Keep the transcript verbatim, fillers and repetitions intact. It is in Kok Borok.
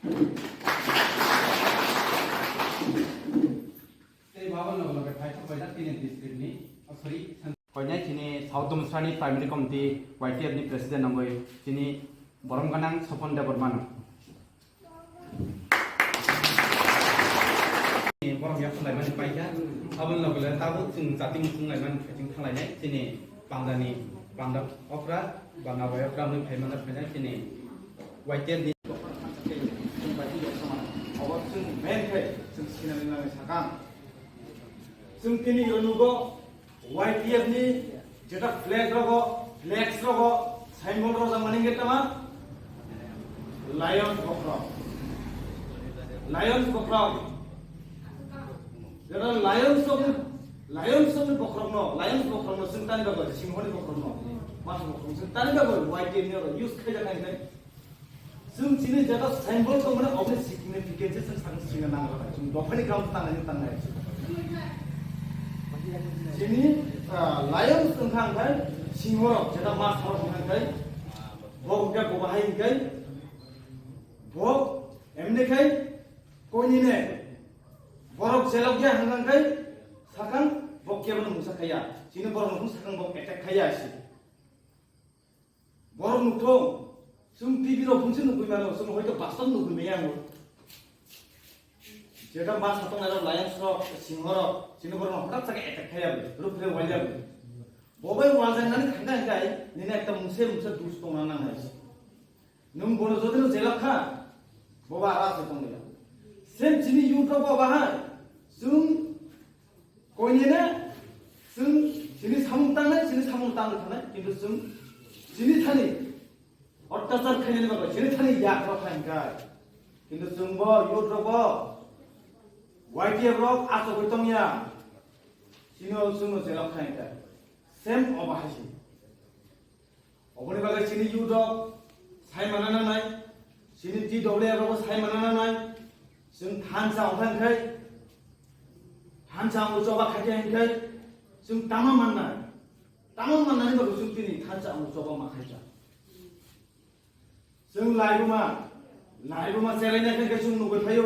Tei babo loge loge phai thok paijak tini district ni, oh, sorry, koinai chini South Dumsrani Primary Committee Y T F ni President nangoi chini borom ganang Sopon Debbarma no. Borom yak khlaimani paikha, aboni loge loge tabuk chwng chati muchung laimani khating thanglainai chini pandani panda okra ba nabai okra wngwi phaimani phainai chini Y T F ni. Obo chwng main khe chwng sinani nangni sakang. Chwng tini iro nugo Y T F ni jeta flag rogo, flags rogo, symbol rojak mani khe tama? Lions bokhorok. Lions bokhorok. Jeta lions of, lions of bokhorok no, lions bokhorok no chwng tani bagwi, singhoni bokhorok no, masa bokhorok chwng tani bagwi Y T F ni oro use khaijak nai khe. Chwng chini jeta symbol tongmani oboni significance chwng sakno swina nang rwkha. Chwng dophani ground tangnai tangnai. Chini, ah, lions wngkha hwnkhe singhorok jeta ma sarok hwnkha hwnkhe bo hwnkhe bo bahai hwnkhe bo emni khai koinine borok jelok ya hwnkha hwnkhe sakang bo kebono mungsa khaiya. Chini borok nukhung sakang bo attack khaiya si. Borok nukthung, chwng T V rok phungsi nukgwi mano, chwng hoito bastob nukgwi maya ango. Jeta ma satongnai rok, lions rok, singho rok, chini borok no hwtak chakhe attack khaiya bwlwi, rukre walia bwlwi. Bo bai waljaknani thangkha hwnkhe, nini ekta mungsa mungsa dus tongna nangnai. Nwng bono jodi no jelak kha, bo ba ara se tongya. Same chini youth rok bo bahai, chwng Koinene chwng chini samung tangnai, chini samung tangwi thangnai, kintu chwng chini thani ottachar khainani bagwi chini thani yak rok kha hwnkhe. Kintu chwngbo youth rokbo Y T F rok achugwi tongya. Chini o chwngno jelok kha hwnkhe. Same obo hai se. Oboni bagwi chini youth rok sai manna nangnai, chini T W F rok sai manna nangnai, chwng thansa wngkha hwnkhe, thansa ang choba khaikha hwnkhe, chwng tama mannai, tama mannani bagwi chwng tini thansa ang choba ma khaikha. Chwng laibuma, laibuma chelainai khe chwng nugwi phaio.